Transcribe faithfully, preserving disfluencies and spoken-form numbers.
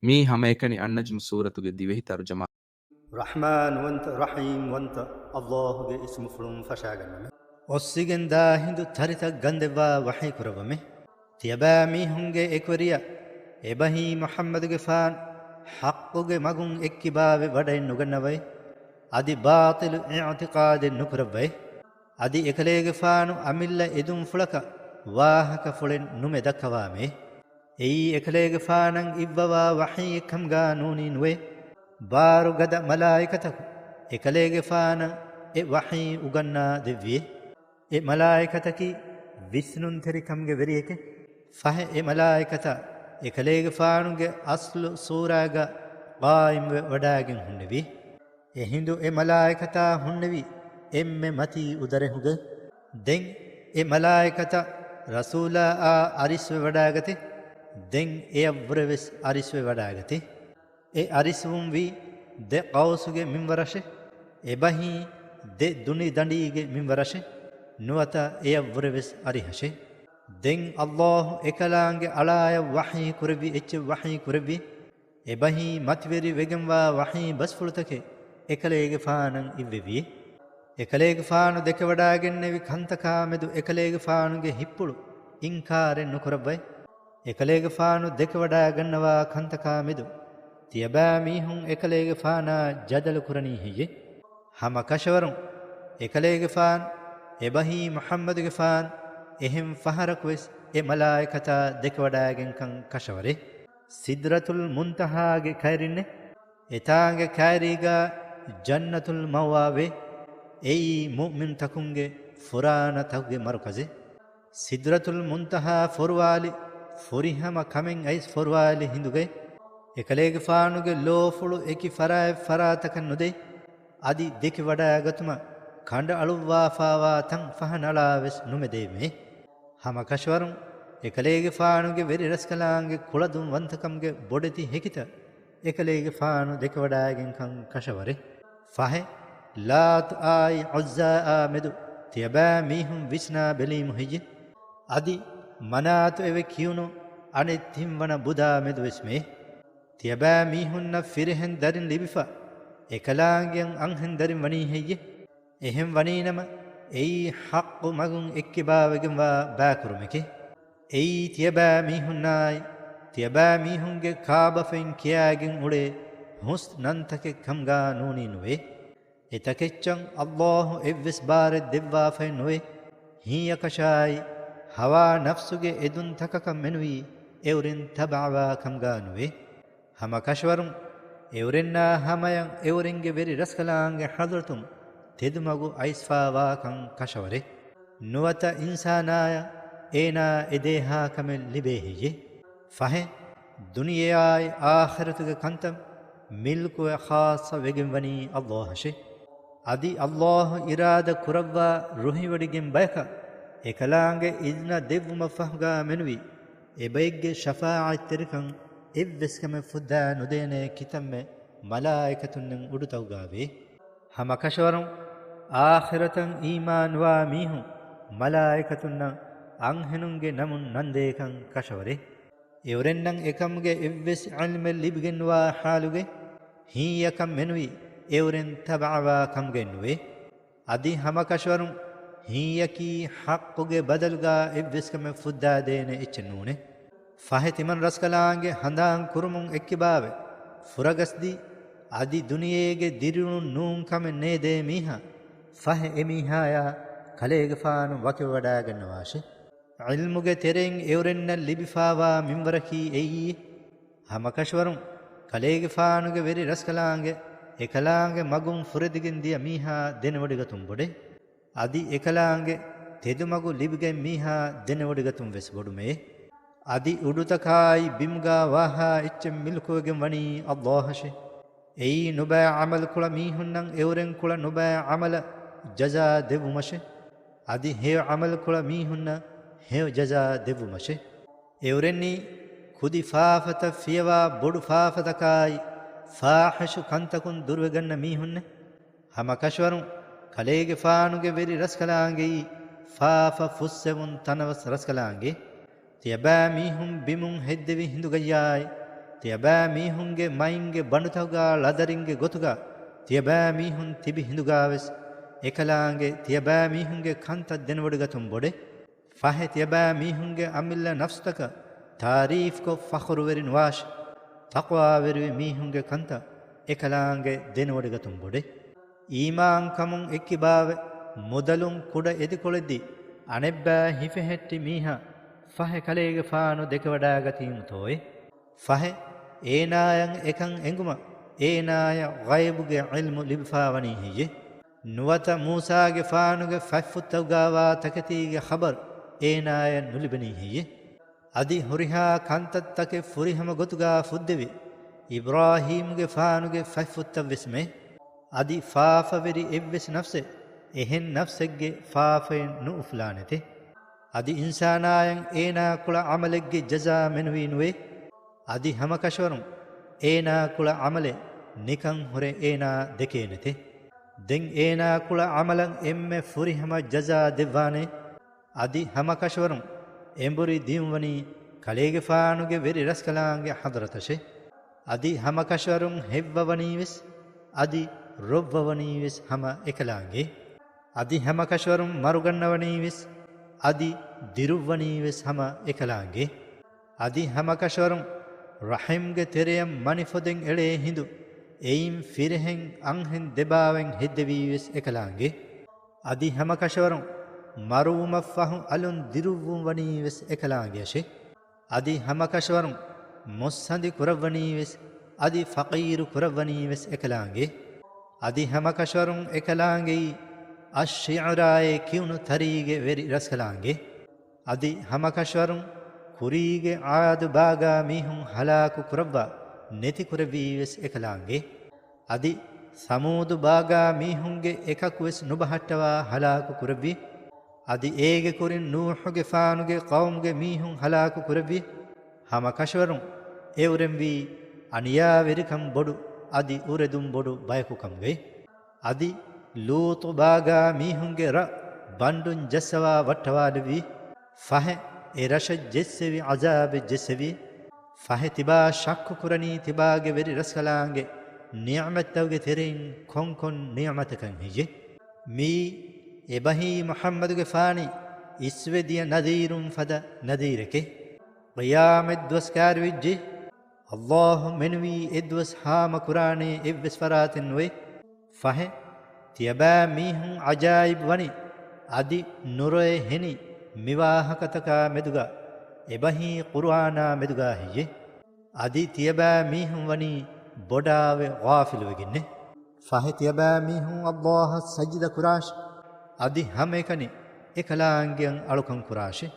މީ ހަމައެކަނި އައްނަޖްމު ސޫރަތުގެ ދިވެހި ތަރުޖަމާ. ރަޙްމާންވަންތަ، ރަޙީމްވަންތަ އައްލާހުގެ އިސްމުފުޅުން ފަށާގަންނަމެ. އޮއްސިގެންދާ ހިނދު ތަރިތައް ގަންދެއްވާ ވަޙީ ކުރައްވަމެ. ތިޔަބައިމީހުންގެ އެކުވެރިޔާ އެބަހީ މުޙައްމަދުގެފާން ޙައްޤުގެ މަގުން އެއްކިބާވެ ވަޑައެއްނުގަންނަވައި، އަދި ބާޠިލު އިޢުތިޤާދެއް ނުކުރައްވައި، އަދި އެކަލޭގެފާނު އަމިއްލަ އެދުންފުޅަކަށް ވާހަކަފުޅެއް ނުމެ ދައްކަވާމޭ. އެއީ އެކަލޭގެފާނަށް އިއްވަވާ ވަޙީއެއްކަމުގާ ނޫނީ ނުވޭ. ބާރުގަދަ މަލާއިކަތަކު އެކަލޭގެފާނަށް އެ ވަޙީ އުގަންނާ ދެއްވިއޭ. އެ މަލާއިކަތަކީ ވިސްނުންތެރިކަމުގެ ވެރިއެކެ. ފަހެ އެ މަލާއިކަތާ އެކަލޭގެފާނުގެ އަސްލު ސޫރާގަ ޤާއިމްވެ ވަޑާގެން ހުންނެވި. އެހިނދު އެ މަލާއިކަތާ ހުންނެވި އެންމެ މަތީ އުދަރެހުގަ. ދެން އެ މަލާއިކަތަށް ރަސޫލާއާ އަރިސްވެ ވަޑާގަތެ. ދެން އެޔަށްވުރެވެސް އަރިސްވެ ވަޑާގަތެ. އެ އަރިސްވުންވީ ދެ ޤައުސުގެ މިންވަރަށެ. އެބަހީ ދެ ދުނި ދަނޑީގެ މިންވަރަށެ. ނުވަތަ އެޔަށްވުރެވެސް އަރިހަށެ. ދެން އައްލާހު އެކަލާނގެ އަޅާޔަށް ވަޙީ ކުރެއްވި އެއްޗެއް ވަޙީ ކުރެއްވި. އެބަހީ މަތިވެރި ވެގެންވާ ވަޙީ ބަސްފުޅުތަކެއް އެކަލޭގެފާނަށް އިއްވެވި. އެކަލޭގެފާނު ދެކެވަޑާގެންނެވި ކަންތަކާ މެދު އެކަލޭގެފާނުގެ ހިއްޕުޅު އިންކާރެއް ނުކުރައްވައި، އެކަލޭގެފާނު ދެކެވަޑާގަންނަވާ ކަންތަކާ މެދު ތިޔަބައިމީހުން އެކަލޭގެފާނާ ޖަދަލު ކުރަނީ ހެއްޔެ؟ ހަމަ ކަށަވަރުން އެކަލޭގެފާން އެބަހީ މުޙައްމަދުގެފާން އެހެން ފަހަރަކުވެސް އެ މަލާއިކަތާ ދެކެވަޑާގެންކަން ކަށަވަރޭ. ސިދްރަތުލް މުންތަހާގެ ކައިރިންނޭ. އެތާނގެ ކައިރީގާ ޖަންނަތުލް މައުވާވޭ. އެއީ މުއުމިންތަކުންގެ ފުރާނަތަކުގެ މަރުކަޒެއް. ސިދްރަތުލް މުންތަހާ ފޮރުވާލި ފުރިހަމަ ކަމެއް އައިސް ފޮރުވާލި ހިނދުގައި، އެކަލޭގެފާނުގެ ލޯފުޅު އެކި ފަރާތް ފަރާތަކަށް ނުދެއް، އަދި ދެކިވަޑާގަތުމަށް ކަނޑައަޅުއްވާފާވާ ތަން ފަހަ ނަޅާވެސް ނުމެދޭމޭ. ހަމަ ކަށަވަރުން އެކަލޭގެފާނުގެ ވެރި ރަސްކަލާނގެ ކުޅަދުންވަންތަކަމުގެ ބޮޑެތި ހެކިތައް އެކަލޭގެފާނު ދެކެވަޑާގެންކަން ކަށަވަރޭ. ފަހެ، ލާތު އާއި ޢުއްޒާއާ މެދު ތިޔަބައިމީހުން ވިސްނާ ބެލީމު ހެއްޔެ؟ އަދި މަނާތު އެވެ ކިޔުނު އަނެއް ތިންވަނަ ބުދާ މެދުވެސް މޭ. ތިޔަބައިމީހުންނަށް ފިރިހެން ދަރިން ލިބިފަ، އެކަލާނގެއަށް އަންހެން ދަރިން ވަނީ ހެއްޔެ؟ އެހެން ވަނީނަމަ، އެއީ ޙައްޤު މަގުން އެއްކިބާވެގެންވާ ބައިކުރުމެކޭ. އެއީ ތިޔަބައިމީހުންނާއި، ތިޔަބައިމީހުންގެ ކާބަފައިން ކިޔާގެން އުޅޭ ހުސް ނަންތަކެއް ކަމުގާ ނޫނީ ނުވޭ. އެތަކެއްޗަށް އައްލާހު އެއްވެސް ބާރެއް ދެއްވާފައެއް ނުވޭ. ހިތްއަކަށާއި، ހަވާ ނަފްސުގެ އެދުންތަކަކަށް މެނުވީ އެއުރެން ތަބަޢަވާ ކަމުގާ ނުވޭ. ހަމަ ކަށަވަރުން އެއުރެންނާ ހަމަޔަށް އެއުރެންގެ ވެރި ރަސްކަލާނގެ ޙަޟްރަތުން ތެދުމަގު އައިސްފާވާކަން ކަށަވަރޭ. ނުވަތަ އިންސާނާޔަށް އޭނާ އެދޭހާ ކަމެއް ލިބޭ ހެއްޔެ؟ ފަހެ، ދުނިޔެއާއި އާޚިރަތުގެ ކަންތައް މިލްކުވެ ޚާއްޞަ ވެގެންވަނީ އައްލާހަށޭ. އަދި އައްލާހު އިރާދަ ކުރައްވާ ރުހިވޮޑިގެން ބަޔަކަށް އެކަލާނގެ އިޒްނަ ދެއްވުމަށް ފަހުގާ މެނުވީ، އެބައެއްގެ ޝަފާޢަތްތެރިކަން އެއްވެސް ކަމެއް ފުއްދާ ނުދޭނޭ ކިތަންމެ މަލާއިކަތުންނެއް އުޑުތަކުގާވޭ. ހަމަ ކަށަވަރުން އާޚިރަތަށް އީމާންވާ މީހުން މަލާއިކަތުންނަށް އަންހެނުންގެ ނަމުން ނަންދޭކަން ކަށަވަރޭ. އެއުރެންނަށް އެކަމުގެ އެއްވެސް ޢިލްމެއް ލިބިގެންވާ ޙާލުގައި ހިތްއަކަށް މެނުވީ އެއުރެން ތަބަޢަވާ ކަމުގައެއް ނުވޭ. އަދި ހަމަ ކަށަވަރުން ހިތްއަކީ ޙައްޤުގެ ބަދަލުގާ އެއްވެސް ކަމެއް ފުއްދާދޭނެ އެއްޗެއް ނޫނޭ. ފަހެ ތިމަން ރަސްކަލާނގެ ހަނދާން ކުރުމުން އެއްކިބާވެ، ފުރަގަސްދީ، އަދި ދުނިޔޭގެ ދިރިއުޅުން ނޫން ކަމެއް ނޭދޭ މީހާ، ފަހެ އެމީހާޔާ ކަލޭގެފާނު ވަކިވެވަޑާގަންނަވާށޭ. ޢިލްމުގެ ތެރެއިން އެއުރެންނަށް ލިބިފާވާ މިންވަރަކީ އެއީ. ހަމަ ކަށަވަރުން ކަލޭގެފާނުގެ ވެރި ރަސްކަލާނގެ އެކަލާނގެ މަގުން ފުރެދިގެން ދިޔަ މީހާ ދެނެވޮޑިގަތުން ބޮޑޭ. އަދި އެކަލާނގެ ތެދުމަގު ލިބިގެން މީހާ ދެނެވޮޑިގަތުން ވެސް ބޮޑުމޭ. އަދި އުޑުތަކާއި ބިމުގާ ވާހާ އެއްޗެއް މިލްކުވެގެން ވަނީ އައްލާހަށޭ. އެއީ ނުބައި ޢަމަލު ކުޅަ މީހުންނަށް އެއުރެން ކުޅަ ނުބައި ޢަމަލަށް ޖަޒާ ދެއްވުމަށޭ. އަދި ހެޔޮ ޢަމަލު ކުޅަ މީހުންނަށް ހެޔޮ ޖަޒާ ދެއްވުމަށޭ. އެއުރެންނީ ކުދި ފާފަތައް ފިޔަވާ ބޮޑު ފާފަތަކާއި ފާޙިޝު ކަންތަކުން ދުރުވެގަންނަ މީހުންނޭ. ހަމަ ކަށަވަރުން ކަލޭގެފާނުގެ ވެރި ރަސްކަލާނގެއީ ފާފަ ފުއްސެވުން ތަނަވަސް ރަސްކަލާނގެ. ތިޔަބައިމީހުން ބިމުން ހެއްދެވި ހިނދުގައްޔާއި، ތިޔަބައިމީހުންގެ މައިންގެ ބަނޑުތަކުގާ ޅަދަރިންގެ ގޮތުގާ ތިޔަބައިމީހުން ތިބި ހިނދުގާވެސް އެކަލާނގެ ތިޔަބައިމީހުންގެ ކަންތައް ދެނެވޮޑިގަތުން ބޮޑެ. ފަހެ ތިޔަބައިމީހުންގެ އަމިއްލަ ނަފްސުތަކަށް ތާރީފްކޮށް ފަޚުރުވެރި ނުވާށި. ތަޤްވާވެރިވި މީހުންގެ ކަންތައް އެކަލާނގެ ދެނެވޮޑިގަތުން ބޮޑެ. އީމާންކަމުން އެއްކިބާވެ، މުދަލުން ކުޑަ އެދިކޮޅެއްދީ، އަނެއްބައި ހިފެހެއްޓި މީހާ ފަހެ ކަލޭގެފާނު ދެކެވަޑައިގަތީމުތޯއޭ؟ ފަހެ އޭނާޔަށް އެކަން އެނގުމަށް އޭނާޔަށް ޣައިބުގެ ޢިލްމު ލިބިފާވަނީ ހެއްޔޭ؟ ނުވަތަ މޫސާގެފާނުގެ ފަތްފުށްތަކުގާވާ ތަކެތީގެ ޚަބަރު އޭނާޔަށް ނުލިބެނީ ހެއްޔޭ؟ އަދި ހުރިހާ ކަންތައްތަކެއް ފުރިހަމަ ގޮތުގާ ފުއްދެވި، އިބްރާހީމުގެފާނުގެ ފަތްފުށްތައްވެސް މެ. އަދި ފާފަވެރި އެއްވެސް ނަފްސެއް އެހެން ނަފްސެއްގެ ފާފައެއް ނުއުފުލާނެތެ. އަދި އިންސާނާޔަށް އޭނާ ކުޅަ ޢަމަލެއްގެ ޖަޒާ މެނުވީ ނުވޭ. އަދި ހަމަކަށަވަރުން އޭނާ ކުޅަ ޢަމަލެއް ނިކަން ހުރެ އޭނާ ދެކޭނެތެ. ދެން އޭނާ ކުޅަ ޢަމަލަށް އެންމެ ފުރިހަމަ ޖަޒާ ދެއްވާނެ. އަދި ހަމަކަށަވަރުން އެނބުރި ދިޔުންވަނީ ކަލޭގެފާނުގެ ވެރި ރަސްކަލާނގެ ޙަޟްރަތަށެ. އަދި ހަމަކަށަވަރުން ހެއްވަވަނީވެސް، އަދި ރޮއްވަވަނީވެސް ހަމަ އެކަލާނގެ. އަދި ހަމަކަށަވަރުން މަރުގަންނަވަނީވެސް، އަދި ދިރުއްވަނީވެސް ހަމަ އެކަލާނގެ. އަދި ހަމަކަށަވަރުން ރަޙިމްގެ ތެރެޔަށް މަނިފޮދެއް އެޅޭ ހިނދު، އެއިން ފިރިހެން އަންހެން ދެބާވަތް ހެއްދެވީވެސް އެކަލާނގެ. އަދި ހަމަކަށަވަރުން މަރުވުމަށްފަހު އަލުން ދިރުއްވުން ވަނީވެސް އެކަލާނގެއަށެ. އަދި ހަމަކަށަވަރުން މުއްސަނދި ކުރައްވަނީވެސް، އަދި ފަޤީރު ކުރައްވަނީވެސް އެކަލާނގެ. އަދި ހަމަކަށަވަރުން އެކަލާނގެއީ އައްޝިޢުރާއޭ ކިޔުނު ތަރީގެ ވެރި ރަސްކަލާނގެ. އަދި ހަމަކަށަވަރުން ކުރީގެ ޢާދު ބާގާ މީހުން ހަލާކު ކުރައްވާ ނެތި ކުރެއްވީވެސް އެކަލާނގެ. އަދި ސަމޫދު ބާގާ މީހުންގެ އެކަކުވެސް ނުބަހައްޓަވާ ހަލާކު ކުރެއްވި. އަދި އޭގެ ކުރިން ނޫޙުގެފާނުގެ ޤައުމުގެ މީހުން ހަލާކު ކުރެއްވި. ހަމަކަށަވަރުން އެއުރެންވީ އަނިޔާވެރިކަން ބޮޑު އަދި އުރެދުން ބޮޑު ބަޔަކު ކަމުގައި. އަދި ލޫޠު ބާގާ މީހުންގެ ރަށް ބަންޑުން ޖައްސަވާ ވައްޓަވާލެއްވި. ފަހެ އެ ރަށަށް ޖެއްސެވި ޢަޒާބެއް ޖެއްސެވި. ފަހެ ތިބާ ޝައްކު ކުރަނީ ތިބާގެ ވެރި ރަސްކަލާނގެ ނިޢުމަތްތަކުގެ ތެރެއިން ކޮންކޮން ނިޢުމަތަކަށް ހެއްޔެ؟ މިއީ އެބަހީ މުޙައްމަދުގެފާނީ އިސްވެ ދިޔަ ނަޛީރުން ފަދަ ނަޛީރެކޭ. ޤިޔާމަތް ދުވަސް ކައިރިވެއްޖެ. އައްލާހު މެނުވީ އެ ދުވަސް ހާމަ ކުރާނޭ އެއްވެސް ފަރާތެއް ނުވޭ. ފަހެ ތިޔަބައިމީހުން ޢަޖާއިބު ވަނީ، އަދި ނުރޮއެ ހެނީ މިވާހަކަތަކާ މެދުގަ އެބަހީ ޤުރުއާނާ މެދުގަ ހެއްޔެ؟ އަދި ތިޔަބައިމީހުން ވަނީ ބޮޑާވެ ޣާފިލުވެގެންނެ. ފަހެ ތިޔަބައިމީހުން އައްލާހަށް ސަޖިދަ ކުރާށި، އަދި ހަމައެކަނި އެކަލާނގެއަށް އަޅުކަން ކުރާށި.